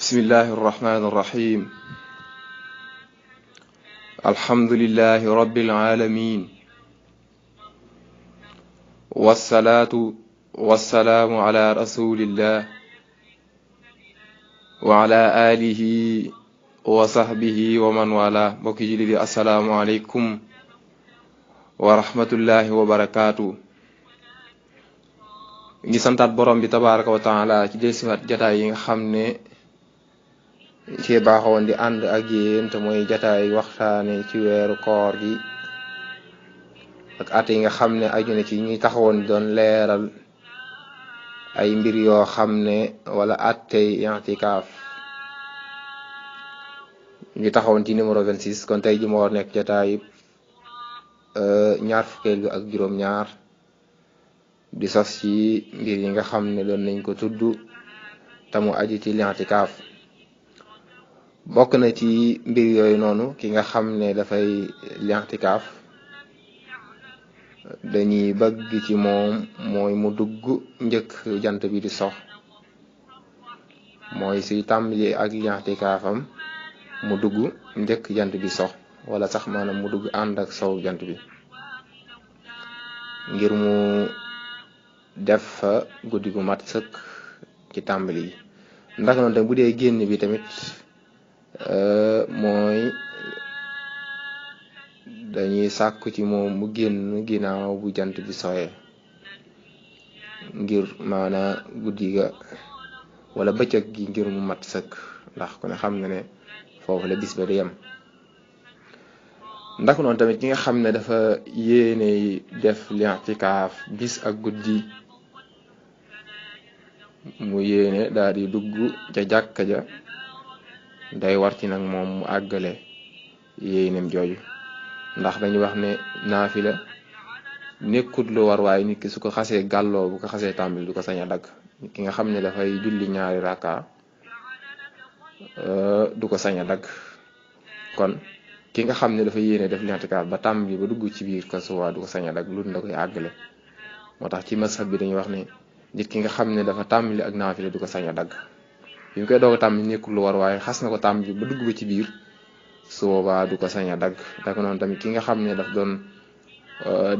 bismillahi irrahmani irrahim alhamdulillahi rabbil alamin wassalaatu wassalaamu ala rasulillah wa ala alihi wa sahbihi wa man wala mbokki julli di assalaamu aleykum wa rahmatullahi wa barakaatu. ngi santaat borom bi tabaraka wa taala ci delsiwaat jataay yi nga xam ne ci baaxoon di ànd ak yéen te mooy jataay waxtaane ci weeru koor gi ak at yi nga xam ne aju na ci ñuy taxawoon doon leeral ay mbir yoo xam ne wala attey i'tikaaf ñu taxawoon ci numéro 26 kon tey ji moo nekk jataay ñaar fukkeel ak juróom-ñaar di sos ci mbir yi nga xam ne doon nañ ko tudd te mu aju ci i'tikaaf. bokk na ci mbir yooyu noonu ki nga xam ne dafay i'tikaaf dañuy bëgg ci moom mooy mu dugg njëkk jant bi di sox, mooy suy tàmbali ak i'tikaafam mu dugg njëkk jant bi sox wala sax maanaam mu dugg ànd ak sow jant bi ngir mu def fa guddi gu mat sëkk ci tàmbali yi. ndax noonu tam bu dee génn bi tamit mooy dañuy sàkku ci moom mu génn ginnaaw bu jant bi soxee ngir maana guddi ga wala bëccëg gi ngir mu mat sëkk, ndax ku ne xam na ne foofu la bis ba di yem. ndax noonu tamit ki nga xam ne dafa yéene def i'tikaaf bis ak guddi mu yéene daal di dugg ca jàkka ja, day war ci nag moom mu àggale yéenem jooju, ndax dañuy wax ne naafila nekkut lu war waaye nit ki su ko xasee gàlloo bu ko xasee tàmbali du ko sañ a dagg. ki nga xam ne dafay julli ñaari raka du ko sañ a dagg. kon ki nga xam ne dafa yéene def i'tikaaf ba tàmbali ba dugg ci biir ko suwaa du ko sañ a dagg lu da koy àggale. moo tax ci mazhab bi dañuy wax ne nit ki nga xam ne dafa tàmbali ak naafila du ko sañ a dagg. bi mu koy doog a tàmbali nekkul lu war waaye xas na ko tàmbali ba dugg ba ci biir su boobaa du ko sañ a dagg. dak noonu tamit ki nga xam ne daf doon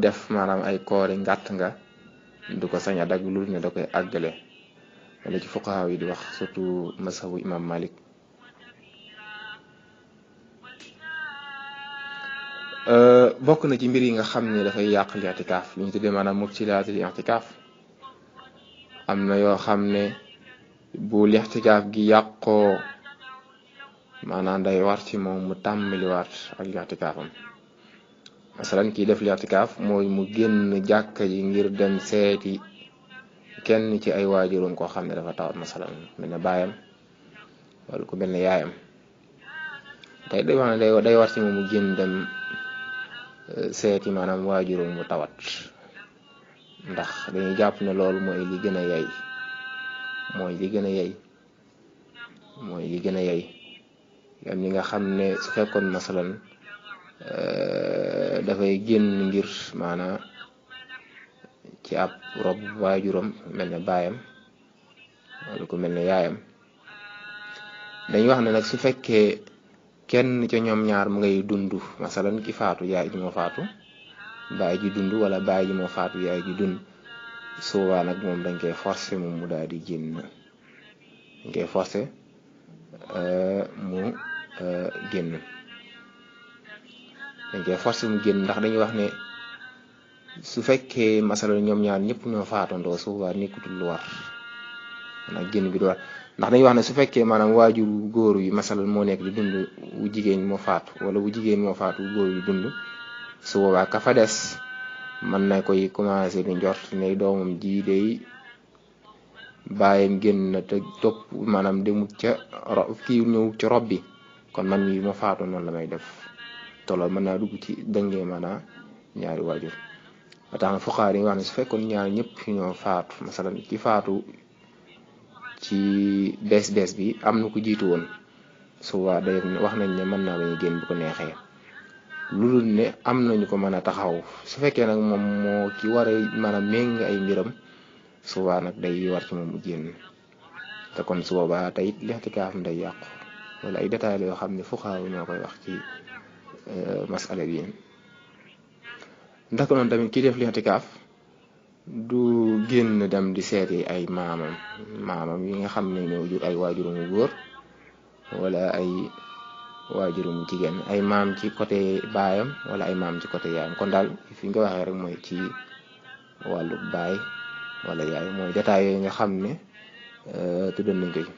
def maanaam ay koori ngàtt nga du ko sañ a dagg lu ne da koy àggale, wala ci fuqaha yi di wax surtout mazhabu imam Malik. bokk na ci mbir yi nga xam ne dafay yàq i'tikaaf li ñu tuddee maanaam mubtilaatul i'tikaaf. am na yoo xam ne bu i'tikaaf gi yàqoo maanaam day war ci moom mu tàmbaliwaat ak i'tikaafam. masalan kii def i'tikaaf mooy mu génn jàkka ji ngir dem seeti kenn ci ay waajurum koo xam ne dafa tawat, masalan mel ne baayam wala ku mel ne yaayam. tey day wax ne day war ci moom mu génn dem seeti maanaam waajurum mu tawat, ndax dañuy jàpp ne loolu mooy li gën a yey mooy li gën a yey mooy li gën a yey yam ñi nga xam ne su fekkoon masalan dafay génn ngir maana ci ab rob waajuram mel ne baayam wala ku mel ne yaayam, dañuy wax ne nag su fekkee kenn ca ñoom ñaar mu ngay dund, masalan ki faatu yaay ji moo faatu baay ji dund, wala baay ji moo faatu yaay ji dund, su boobaa nag moom dañ koy forcer moom mu daal di génn, dañ koy forcer mu génn dañ koy forcer mu génn ndax dañuy wax ne su fekkee masalan ñoom ñaar ñëpp ñoo faatandoo su boobaa nekkutul lu war, maanaam génn bi du war. ndax dañuy wax ne su fekkee maanaam waajur góor yi masalan moo nekk di dund wu jigéen moo faatu, wala wu jigéen moo faatu góor yi dund, su boobaa ka fa des mën na koy commencé di njort ne doomam ji day bàyyam génn na te topp maanaam demut ca kii ñëw ca rob bi, kon man mii ma faatu noonu la may def tolo mën naa dugg ci dëngee maanaam ñaari waajur. ba tax na fuqahaa yi wax ne su fekkoon ñaar ñëpp ñoo faatu, masalan ki faatu ci bees bi am na ko jiitu woon, su boobaa day wax nañ ne mën naa bañ a génn bu ko neexee, loolu ne am nañu ko mën a taxaw. su fekkee nag moom moo ki war a maanaam méng ay mbiram su boobaa nag day war ci moom mu génn. te kon su boobaa tey it lixtikaaf day yàqu wala ay détails la yoo xam ne fuqaaw ñoo koy wax ci masala bi. ndax noonu tamit kii def lixtikaaf du génn dem di seeti ay maamam yi nga xam ne ñoo jur ay waajurumu góor wala ay waajurumu jigéen, ay maam ci côté baayam wala ay maam ci côté yaayam. kon daal fi ñu ko waxee rek mooy ci wàllu baay wala yaay, mooy détails yooyu nga xam ne tuddoon nañ ko ci.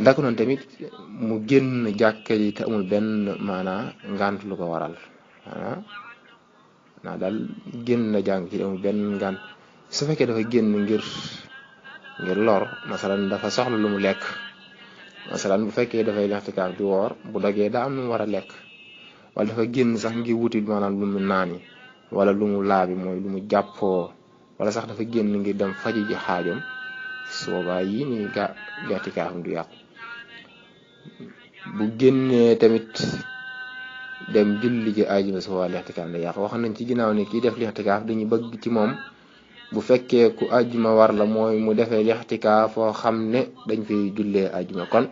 ndax noonu tamit mu génn jàkka ji te amul benn maanaa ngant lu ko waral naa daal génn na jàng ci amul benn ngant. su fekkee dafa génn ngir lor, masalan dafa soxla lu mu lekk, masalan bu fekkee dafay lixtikaaf di woor, bu dogee daa am lu mu war a lekk, wala dafa génn sax ngir wuti maanaam lu mu naani wala lu mu laabi mooy lu mu jàppoo, wala sax dafa génn ngir dem faji ji xaajam, su boobaa yii nii lixtikaafam du yàqu. bu génnee tamit dem julli ji àjjuma su boobaa lixtikaaf day yàqu. wax nañ ci ginnaaw ne kii def lixtikaaf dañuy bëgg ci moom bu fekkee ku àjjuma war la mooy mu defee lixtikaaf foo xam ne dañ fiy jullee àjjuma. kon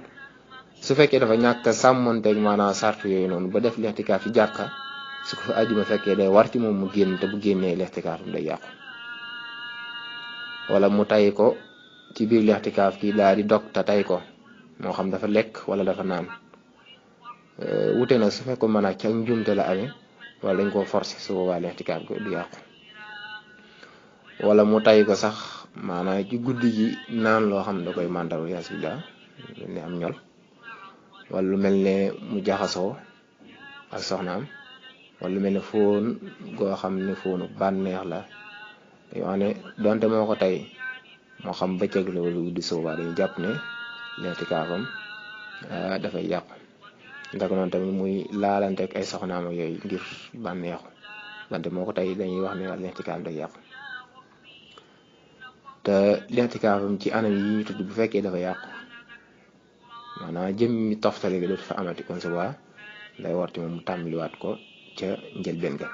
su fekkee dafa ñàkk a sàmmonteeg maanaam sart yooyu noonu ba def lixtikaaf ci jàkka, su ko fa àjjuma fekkee day war ci moom mu génn, te bu génnee lixtikaafam day yàqu. wala mu tay ko ci biir lixtikaaf kii daal di dog te tay ko, moo xam dafa lekk wala dafa naan. wute na su fekkoon mën a ca njumte la amee wala dañ koo forcé, su boobaa lixtikaaf du yàqu. wala mu tay ko sax maanaam ci guddi gi naan loo xam ne da koy màndaru yasbillah ne am ñol, wala lu mel ne mu jaxasoo ak soxnaam, wala lu mel ne fóon goo xam ne fóonu bànneex la yoo ne donte moo ko tey moo xam bëccëg la wala guddi, soobaa dañu jàpp ne lixtikaafam dafay yàqu. ndax noonu tamit muy laalante ak ay soxnaam ak yooyu ngir bànneexu, donte moo ko tey dañuy wax ne lixtikaafam day yàqu. te lixtikaafam ci anam yi ñu tudd bu fekkee dafa yàqu, maanaam jëmmi toftale gi dootu fa amati, kon suba day war ci moom mu tàmbaliwaat ko ca njëlbeen ga.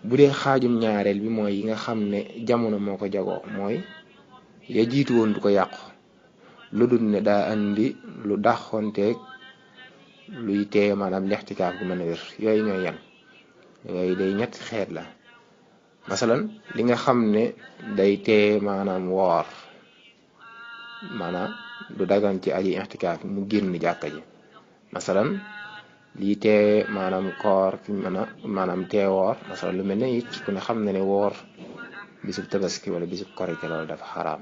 bu dee xaajum ñaareel bi mooy yi nga xam ne jamono moo ko jagoo, mooy ya jiitu woon du ko yàqu, lu dul ne daa andi lu daxonteeg luy tee maanaam lixtikaaf gi mën a wér. yooyu ñooy yan? yooyu day ñetti xeet la. masalan li nga xam ne day tee maanaam woor, maanaam du dagan ci aji ixtikaaf mu génn jàkka ji. masalan lii tee maanaam koor fi mën a maanaam tee woor, masalan lu mel ne it ku ne xam na ne woor bisub tabaski wala bisub korite loolu dafa xaraam.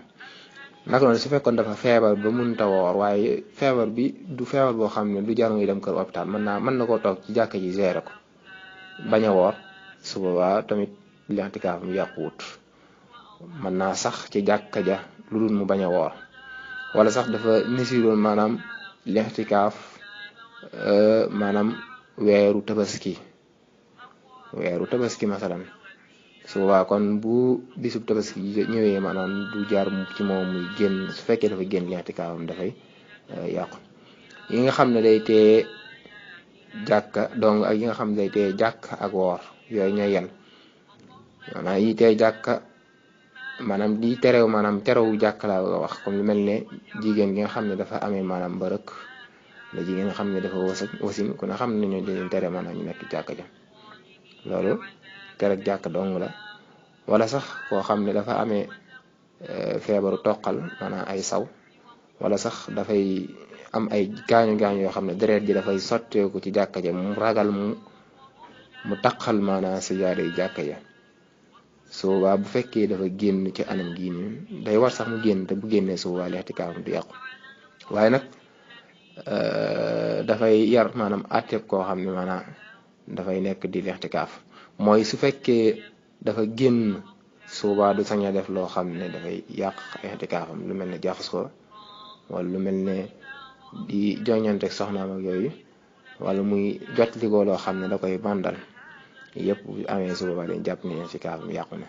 naka noonu su fekkoon dafa feebar ba mënta woor, waaye feebar bi du feebar boo xam ne du jar muy dem kër hôpital, mën na koo toog ci jàkka ji gérer ko bañ a woor, su boobaa tamit lixtikaafam yàquwut. mën naa sax ci jàkka ja lu dul mu bañ a woor, wala sax dafa nisiroon maanaam lixtikaaf maanaam weeru tabaski masalan, su boobaa kon bu bisub tabaski ñëwee maanaam du jaar ci moom muy génn. su fekkee dafa génn lixtikaafam dafay yàqu. yi nga xam ne day tee jàkka donc ak yi nga xam ne day tee jàkka ak woor, yooyu ñooy yan? maanaam yi tee jàkka maanaam di terew maanaam terewu jàkka laa wax, comme lu mel ne jigéen gi nga xam ne dafa amee maanaam mbërëk, la jigéen nga xam ne dafa wasin, ku ne xam ne ñoo dañuy tere maanaam ñu nekk jàkka ja, loolu tere jàkka dong la. wala sax koo xam ne dafa amee feebaru toqal maanaam ay saw, wala sax dafay am ay gaañu yoo xam ne deret ji dafay sotteeku ci jàkka ja, mu ragal mu taqal maanaam si jaaday jàkka ja. su boobaa bu fekkee dafa génn ci anam gii nii day war sax mu génn, te bu génnee su boobaa lixtikaafam du yàqu. waaye nag dafay yar maanaam àtteeb koo xam ne maanaam dafay nekk di lixtikaaf, mooy su fekkee dafa génn su boobaa du sañ a def loo xam ne dafay yàq lixtikaafam, lu mel ne jaxas ko wala lu mel ne di joñanteeg soxnaam ak yooyu, wala muy jotlikoo loo xam ne da koy bandal. yëpp bu amee su boobaa dañ jàpp ne lixtikaafam yàqu na.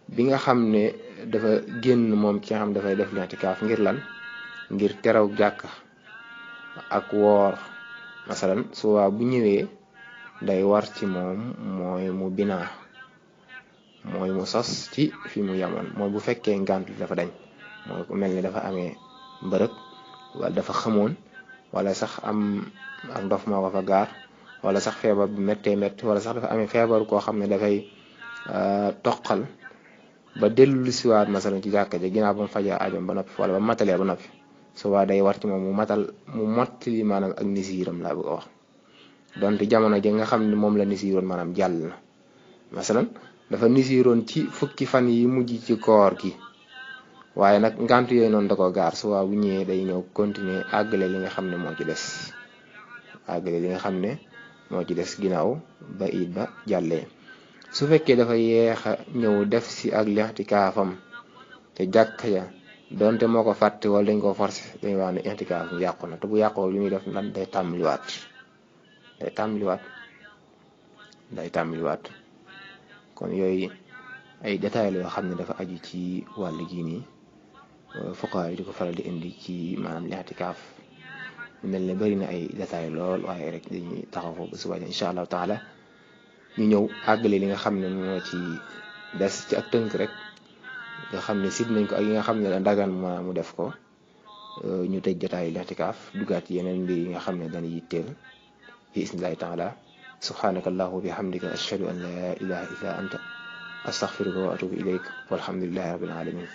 bi nga xam ne dafa génn moom ci nga xam dafay def lixtikaaf ngir lan? ngir teraw jàkka ak woor, masalan su boobaa bu ñëwee day war ci moom mooy mu binaa, mooy mu sos ci fi mu yamoon. mooy bu fekkee ngànt li dafa dañ, mooy ku mel ni dafa amee mbërëg wala dafa xamoon wala sax am ak ndof moo ko fa gaar wala sax feebar bu méttee métti wala sax dafa amee feebar koo xam ne dafay toqal ba dellu siwaat masalan ci jàkka ja ginnaaw ba mu fajaa ajom ba noppi wala ba matalee ba noppi subaa day war ci moom mu mottali maanaam ak nisiiram laa bëgg a wax donte jamono ji nga xam ne moom la nisiiroon maanaam jàll na masalan dafa nisiiroon ci fukki fan yi mujj ci koor gi waaye nag ngant yooyu noonu da ko gaar subaa bu ñëwee day ñëw continuer àggale li nga xam ne moo ci des àggale li nga xam ne moo ci des ginnaaw ba it ba jàllee su fekkee dafa yeex a ñëw def si ak lixtikaafam te jàkka ja donte moo ko fàtte wala dañ ko forcé dañuy wax ne lixtikaaf mu yàqu na te bu yàqoo li muy def lan day tàmbaliwaat kon yooyu ay détails la yoo xam ne dafa aju ci wàll gii nii fuqahaa yi di ko faral di indi ci maanaam lixtikaaf mel ne bari na ay détails lool waaye rek dañuy taxaw foofu ba suba incha allahu taala ñu ñëw àggale li nga xam ne moo ci des ci ak tënk rek nga xam ne sib nañ ko ak yi nga xam ne da dagan mu def ko ñu tëj jotaayu lixtikaaf dugaat yeneen mbir yi nga xam ne dañuy yitteel bi isnillahi taala subhanaka allahumma bihamdika ashhadu an la ilaha illa anta astaghfiruka wa atubu ilayk walhamdulillahi rabbil alamin